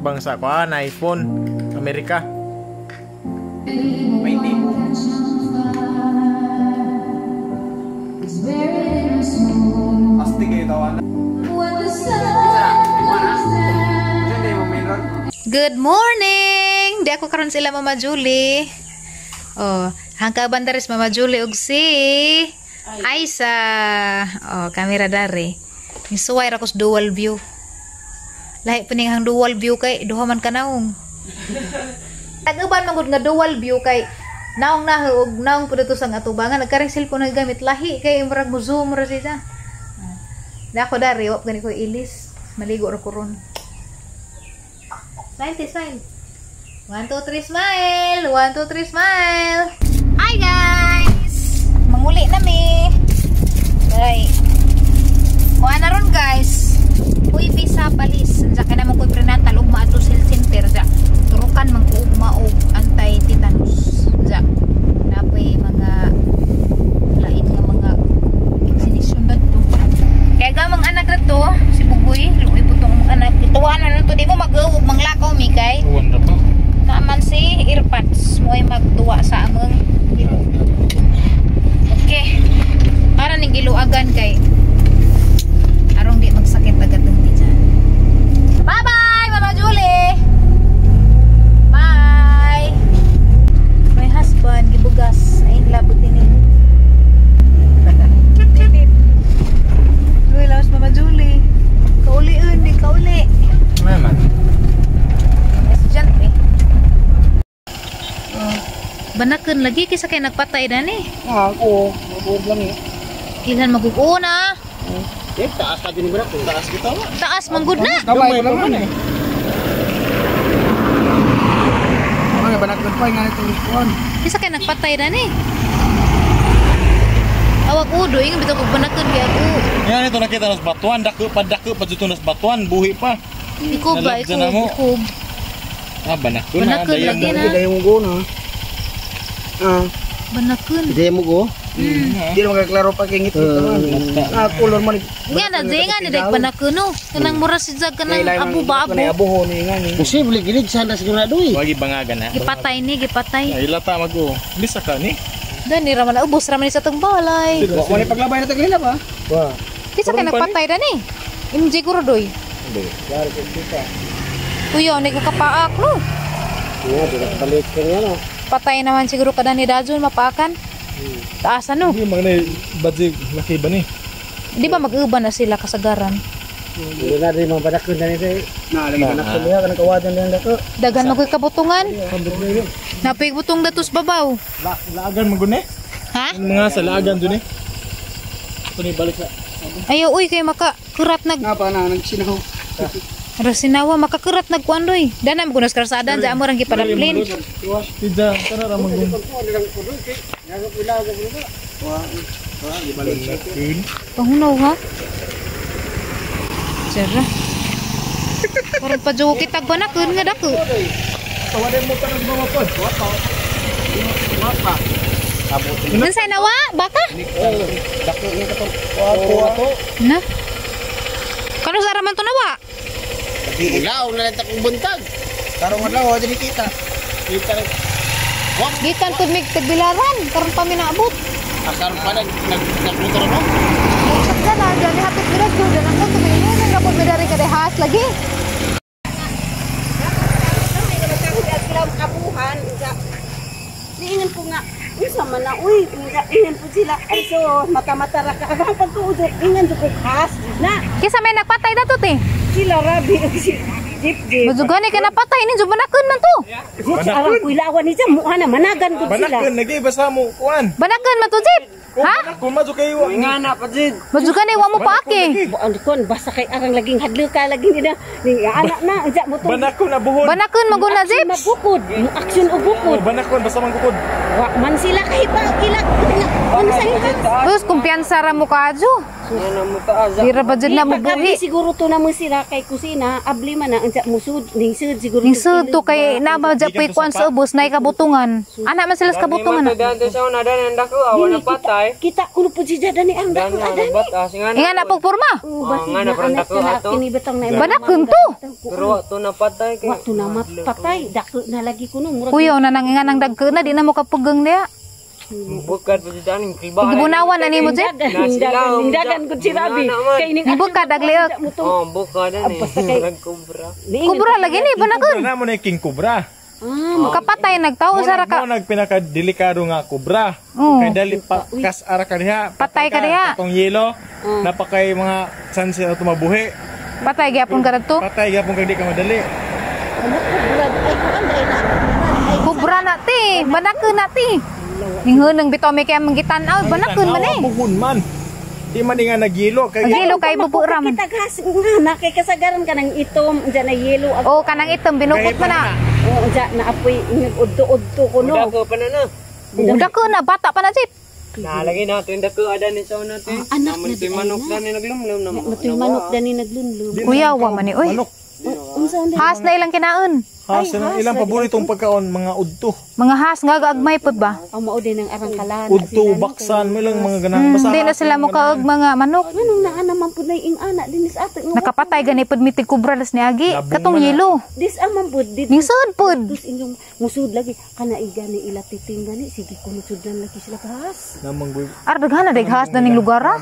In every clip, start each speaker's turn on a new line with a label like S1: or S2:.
S1: Tabang sa kuan iPhone Amerika.
S2: May tipo.
S1: Astig kayo tawanan.
S3: Good morning! Di ako karon sila Mama Julie. Oh, hangka bandaris Mama Julie ug si Aisa. Oh, kamera dari. Misuway ra ko sa dual view. Lahi pa ning ang dual view kay duha man ka naong. Tag-uban man gud nga dual view kay naong na ug naong pud sang atubangan nagkareng cellphone nga gamit lahi kay murag mo zoom ra siya. Di ako dari wa gani ko ilis. Maligo ra ko ron. Smile, smile. 1, 2, 3, smile. 1, 2, 3, smile. Hi, guys! Manguli na mi. Ay. Kuha na ron, guys. Uy, visa palis. Andiyan ka naman ko'y prenatal. Ugma ato health center. Diya. Turukan man ko ugma og anti-tetanus. Diya. Napoy mga lain nga mga vaccination na to. Kaya gamang anak na to, si Bugoy, luoy po tong anak. Tuwa na to, di mo mag-uwog, manglakaw mi kay.
S1: Uwan na pa.
S3: Naman si earpods mo ay magtuwa sa among ilo. Okay. Para ning giluagan kay arong di magsakit agad ng tiyan. Bye-bye, Mama Julie. Bye. My husband gibugas na in love with ni. Uy, laos Mama Julie. Kauli-un, di kauli.
S1: Mama.
S3: Estudyante. Oh. Banakan lagi kaysa kay nagpatay na ni.
S2: Ah, oo. Mabuog lang eh.
S3: Ilan maguuna?
S2: Eh, taas ka din ba?
S1: Taas kita ba?
S3: Taas manggod na.
S2: Kamay pa man eh. Mga banakan pa nga itong iskuan.
S3: Kaysa kay nagpatay na ni. Awag udo, ingat bitaw kog banakan kay ako.
S1: Yan ito nakita nas batuan, dako pa dito nas batuan, buhi pa.
S3: Ikaw ba?
S1: Nalagyan na mo.
S3: Ikaw.
S1: Ah, banakon na.
S3: Banakon lagi na.
S2: Hindi mo go na. Ah,
S3: Banakon.
S2: hindi mo go. Hindi naman kaklaro pa kay ngiti man. Ah, color man.
S3: Nga na, di nga ni dahil banakon no. Kanang mura si Jag, kanang abo ba abo.
S2: Kanang abo ho ni nga ni.
S4: Posible gilid sana sigurado eh.
S1: Wagi bangagan na.
S3: Gipatay ni, gipatay.
S1: Ay, lata mago. Bisa ka ni.
S3: Dani raman na, ubos raman ni sa tong balay.
S2: Wa ko ni paglabay na taglila ba? Wa.
S3: Kaysa kay nagpatay na ni. MJ ko doy.
S1: Hindi.
S2: Klaro kay kita.
S3: Kuya, ni ko kapaak no.
S4: Nga, di na balik ka niya no.
S3: Patay naman siguro kada ni Dajon mapaakan. Taas ano?
S1: Hindi mga na badzi laki ba ni?
S3: Di ba mag-uban na sila kasagaran?
S4: Hindi na rin mga banakon na nito eh.
S2: Na lagi na ko niya kanang kawadan lang dako.
S3: Dagan magoy kabutungan. Napay butong datos babaw.
S1: Laagan mo gune?
S3: Ha?
S1: Ang mga sa laagan dun eh. Ito ni balik sa.
S3: Ayo uy kay makakurat nag
S2: Nga pa na nagsinaw.
S3: Rasinawa makakurat nag kuan doy. Dana mo kunas karsadan sa amorang gipadaplin.
S1: Tidya, tara ra man gun.
S3: Pangunaw ha. Sara. Parang pa joke kitag banakon nga dako.
S1: Tawanan mo pa ng mga pod.
S3: Unsay nawa baka?
S2: Dako ni katong wa
S3: Na. Kano sa raman to nawa?
S4: Ilaw na lang akong buntag.
S2: Karong adlaw wa dili kita.
S4: Kita rin.
S3: Gikan pud mig tagbilaran karon pa mi naabot.
S4: Akaroon pa nagmotor mo.
S3: Sakta na dyan hapit mi ra dan ako tuminon na pud mi dari kadehas lagi.
S5: Abuhan niingan po nga unsa man na uy ingan po sila ay so mata-mata ra ka ang pagtuod ingan jud ko khas na
S3: Kisa may nagpatay dato te.
S5: sila rabi si jeep jeep
S3: Madzugani ka napatay ni banakon man to.
S5: Arang kuilawan ni siya mukha na managan gud sila.
S1: Banakon lagi basta mo kuan.
S3: Banakon man to jeep. Ha?
S1: Banakon ma kayo.
S2: Nga na pa jid.
S3: Madzugani wa mo paaki.
S5: Buan kon basta kay arang laging hadlo ka lagi nila ning anak na unsa mo to.
S1: Banakon na buhon.
S3: Banakon man gud na jeep.
S5: Mabukod, mo action og bukod.
S1: Banakon basta mangkukod.
S5: Wa man sila kay pa kila unsa ni
S3: Bus kumpiyansa ra mo kaadyo.
S6: Nga na mo taas.
S3: Di ra ba jud na
S5: Di, pag-abli
S3: mubuhi.
S5: siguro to na mo sila kay kusina, abli man na unsa musud, ningsud siguro.
S3: Ning sud to kay nama ja puy kuan sa ubos nay kabutungan. Ana man sila sa kabutungan.
S6: Dani man to daan to sa una daan ang dako awa na patay.
S5: Kita kuno pud siya dani ang
S6: Daan
S5: dako
S6: na
S5: adani.
S6: bat nga
S3: Inga na pagporma.
S5: Oh, basi
S6: nga na,
S5: na
S6: parang
S5: anak
S6: dako
S5: na
S6: ato.
S5: kini batang na
S3: Banakon to.
S6: Pero wa to na patay kay.
S5: Wa to na mapatay, dako na lagi kuno murag.
S3: Kuyaw na nang inga nang dagko na di na mo kapugang niya.
S6: Bukad pa dyan ang kiba.
S3: Gibunawan ani mo Jeff.
S5: Dagan, nindagan gud si Rabi. Kay ning
S3: Bukad agliok.
S6: Oh, bukad ani.
S5: Basta kay-
S6: Kubra.
S3: Kubra lagi ni banakon.
S1: Kubra na mo na yung king cobra.
S3: Kapatay nagtawo sa ra ka.
S1: Mo nagpinakadelikado nga cobra.
S3: Oo.
S1: Kay dali pa kas ara ka diha.
S3: Patay ka diha.
S1: Katong yelo. Napakay mga chance na tumabuhi.
S3: Patay gyapon ka to.
S1: Patay gyapon kag di ka madali.
S5: Ano kubra ay kuan dai na.
S3: Kubra na ti, banakon na ti. Ninghunang bitaw may kaya manggitan-aw, banakon man eh.
S1: Buhon man. Di man nga nagyelo kay
S3: Nagyelo kay bubu ra man.
S5: Kita gas nga na kay kasagaran ka ng itom unsa na yelo ag
S3: O kanang itom binukot man na.
S5: oh, unsa na apoy udto-udto kuno.
S6: Dako pa na na.
S3: Dako na bata pa na Jeff.
S6: Nalagi na to yung dako ada ni sa una to.
S5: Ah, anak
S6: Naman
S5: na
S6: to'y
S5: di ay
S6: manok
S5: na.
S6: na ni naglumlum na.
S5: Matoy manok dani naglunlum.
S3: Kuya wa man ni oy.
S1: Manok.
S5: Unsa ang
S3: Has na ilang kinaon.
S1: Has na ilang paboritong pagkaon mga udto.
S3: Mga has nga gaagmay pud ba?
S5: Ang mao din ang arangkalan.
S1: Udto, baksan, mo lang mga ganang basta.
S3: Di na sila mukaog mga manok.
S5: Nganong naa naman pud na ing ana dinis ato nga
S3: Nakapatay gani pud mitig kubra las ni agi.
S1: Labong
S3: Katong
S1: man na.
S3: yelo.
S5: dis amang pud dito.
S3: Ningsud pud.
S5: Tapos inyong musud lagi kana igani ila titing gani sige kuno sudlan lagi sila kahas.
S1: Namang guy.
S3: Ar daghan na daghas na ning lugar ah.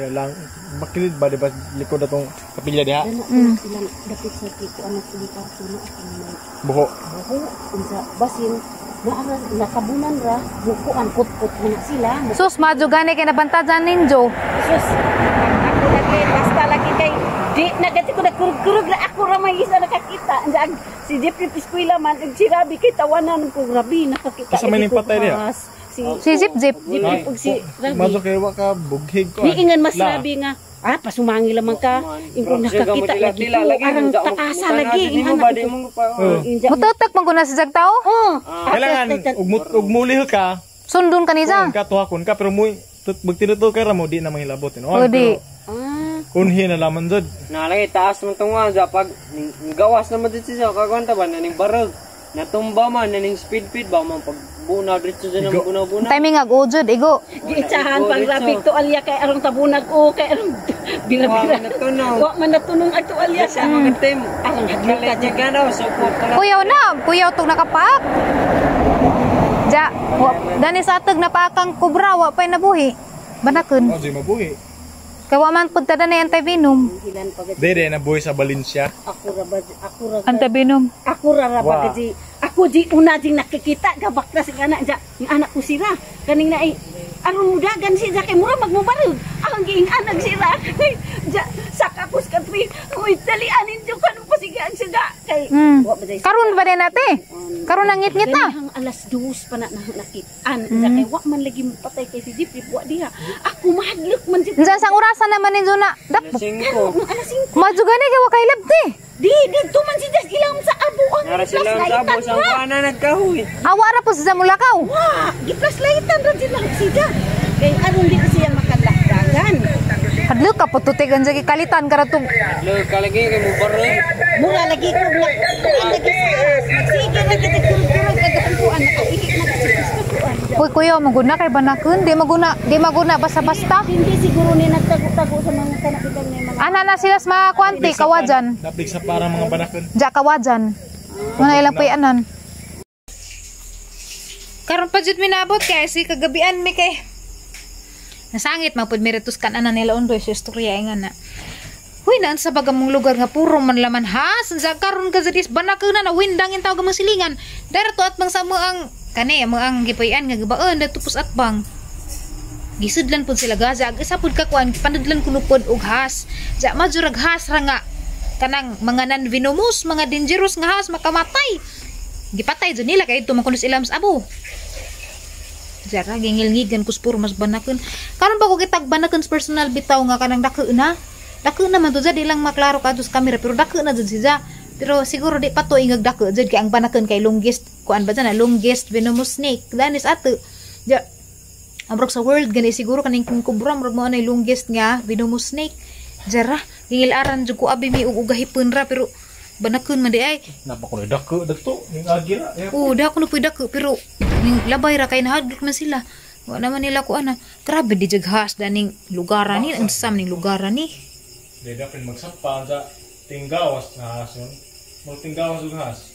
S1: Lang makilid ba di ba likod atong kapilya diha?
S5: Dana ilang dapit sa kiko anak ini parto na akong may
S1: Buho.
S5: buho unsa basin naara nakabunan ra bukuan kut-kut na sila.
S3: Sus madyo gani kay nabantajan ninjo.
S5: Sus, ako lagi basta lagi kay di nagati ko nagkurug-kurug na ako ra may isa nakakita. Ang si Jeffrey Pisquila man ug si Rabi kay tawanan ko grabe nakakita.
S1: Asa may
S5: lagi ko
S1: nipatay niya?
S5: has. Si
S3: Si Zip Zip.
S5: Jeffrey ug si Rabi.
S1: Madyo kay wa ka bughig ko.
S5: Niingan mas
S1: La.
S5: rabi nga, ah, pasumangi lamang ka. Ingkong nakakita lagi ko, arang taasa lagi.
S6: Di mo ba di mo pa.
S1: Oh.
S3: Mutatak man ko na si Jag tao.
S5: Oh,
S1: Kailangan ug muli ka.
S3: Sundon kanisa.
S1: Ka tuhakon ka pero mo magtinuto ka ra mo di na manghilabot no.
S3: O di.
S5: Ah,
S1: Kunhi na laman jud.
S6: Nalagi taas man tunga za pag ning gawas naman dito siya kagwanta ba na ning barog. Natumba man na ning speed speed ba man pag buna diretso dyan ang
S1: Igo.
S6: buna-buna.
S3: Timing ag ujod igo.
S5: giitsahan pag rabi to alya kay arang tabunag o kay arang bira-bira.
S6: Wa man natunong.
S5: Wa man natunong ato alya sa.
S6: Mga team.
S5: Arang hadlok ka
S6: Kalit niya ka daw support ka lang.
S3: Kuyaw na, kuyaw tog nakapaak. Ja, wa, dani sa atag napaakang kubra wa pay nabuhi. Banakon.
S1: Oh, di mabuhi.
S3: Kay wa man pud ta dani anti-venom.
S5: Hilan pag
S1: Dere na buhi sa Valencia.
S5: ako ra ba ako ra
S3: Anti-venom.
S5: ako ra ra ba
S1: Wa.
S5: di ako di una ding nakikita gabakta sa anak ja ng anak ko sira kaning naay aron mudagan siya kay mura magmubarog ang giing anak sira ja saka ko sa katri uy dali anin jo kanong pasigaan siya ja kay wa ba day
S3: Karon ba din nate? Karon nang ngit-ngit na.
S5: Ganihang 2:00 pa na nakitaan ja kay wa man lagi mopatay kay si Jeffrey wa diha ako mahadlok man jud
S3: Unsa sang orasan naman ninyo na? Dak,
S6: Singko.
S5: nang 5:00
S3: madyo gani kay wa kay labti.
S5: di didto man si Jess ilang sa abo ang
S6: Nara sila ang sabo
S5: flashlightan
S6: sa
S5: ra.
S6: kuana nagkahuy.
S3: Awa ra po sa mulakaw.
S5: Wa, giplaslaitan ra sila siya. Kay aron di siya makalakdagan.
S3: Hadlok ka pututi gan jagi kalitan ka ra tug.
S6: Lo kalagi kay mo barog.
S5: Mura lagi ko nga kuan lagi sa sige lagi ta kurog-kurog agahan kuan nakaihi na kasi gusto kuan.
S3: Uy kuya, maguna kay banakon, di maguna basta-basta.
S5: Hindi siguro ni nagtago-tago sa mga kanakitan ni mga
S3: Ana na sila sa mga kwanti kawajan.
S1: Naplik sa parang mga banakon.
S3: Ja kawajan. Muna ilang pay anan. Karon pa jud minabot kay si kagabian mi kay nasangit mapud meritus kan anan nila undoy sa istorya nga na. Huy naan sa baga mong lugar nga puro man laman ha sa karon ka zadis banakon na windangin tawag mga silingan. Darato at bang sa mo ang kani mo ang gipayan nga gibaon dato pus at bang. Gisudlan pud sila gaza ag isa pud ka kuan panudlan kuno pod og has. Ja majurag has ra nga kanang mga non-venomous, mga dangerous nga has makamatay. Gipatay jud nila kay ito man kuno sa ilang sa abo. Jara gingilngigan kus puro mas banakon. Karon ba ko kitag banakon sa personal bitaw nga kanang dako na. Dako na man to jud, di lang maklaro kadto sa camera pero dako na jud siya. Pero siguro di pa to ingag dako jud kay ang banakon kay longest kuan ba dyan, longest venomous snake. Danis ato. Ja Amrok sa world gani siguro kaning king cobra murag mao nay longest nga venomous snake. Jara, gilaran jud ko abi mi og ugahipon ra pero banakon man di ay.
S1: Napakuloy dako dagto ning agira.
S3: Oo, da ako na dako pero ning labay ra kay nahadlok man sila. Wa naman nila ko ana. Grabe di jud has daning lugaran ni, unsa man ning lugaran ni.
S1: Di dapat magsapa sa tinggawas na has yun. Mo tinggawas ug has.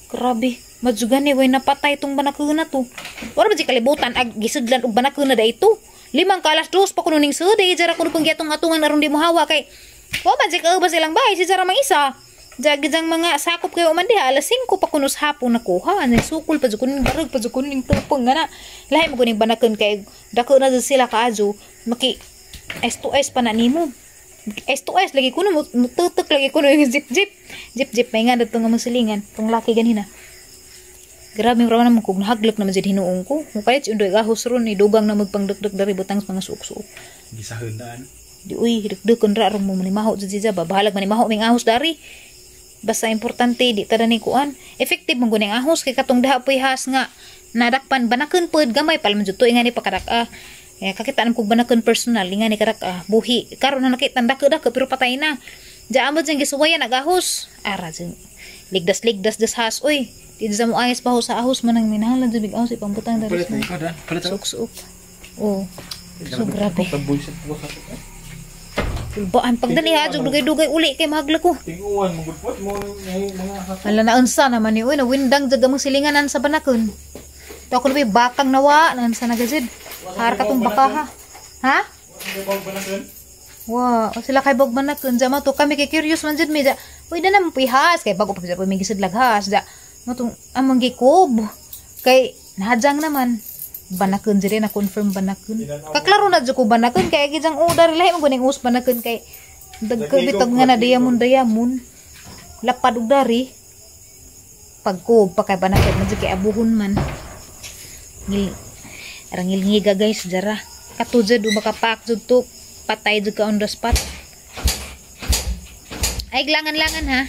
S3: Grabe, madzugan ni way napatay tong banakon na to. Wala ba di kalibutan ag gisudlan og banakon na dayto. 5 ka 2:00 pa kuno ning sud eh jara kuno pang giatong atungan aron di mo hawa kay wa man si kaubas ilang bahay si jara mang isa. Jagidang mga sakop kayo man diha alas 5 pa kuno sa hapon nakuha. Ano sukol pa jud kuno barag pa jud kuno ning tupong nga na. Lahi mo kuning banakon kay dako na jud sila kaadyo maki S to S pa na nimo. S to S lagi kuno mututok lagi kuno yung zip zip. Zip zip may nga dadto nga masilingan tong laki ganina. Grabe ra naman kog nahaglok naman jud hinuong ko. Mupalit si undoy gahos ron ni dugang na magpangdukduk dari butang sa mga suok-suok.
S1: Gisahundaan.
S3: Di uy, dukdukon ra aron mo manimaho jud siya ba bahalag manimaho ming ahos dari. Basta importante di ta ni kuan. Effective man guning ahos kay katong daha poy has nga nadakpan banakon pod gamay pa man jud to ingani pa kadak-a. Eh, kakita nam kog banakon personal ingani kadak-a buhi karon na nakita dako-dako pero patay na. Diya mo dyan gisuwayan agahos. Ara dyan. Ligdas-ligdas des has oy. Di dyan mo ayos pa ho sa ahos manang minahalan dyan big ahos ipambutang dari sa suok-suok. Oh. So grabe. Kulbaan pagdali ha, jud dugay-dugay uli kay mahagla ko.
S1: Tinguan magudpot mo mga
S3: Hala na unsa naman ni uy, nawindang jud among silinganan sa banakon. To ako nabi bakang nawa, naunsa na gajud. Har katong baka ha. Ha? Wa, o sila kay bog banakon ja mo to kami kay curious man jud mi ja. Uy na naman pihas kay bago pa jud mi gisidlag has ja. Mo tong among gikob. Kay nahajang naman banakon jud na confirm banakon. Kaklaro na jud ko banakon kay gijang udar lahi man guning us banakon kay dagkabitog nga na diamond diamond. Lapad og dari. Pagkob pa kay banakon man jud kay abuhon man. Ngil rangil ngiga guys jara. Kato jud makapak jud to patay jud ka on the spot. Ay glangan-langan ha.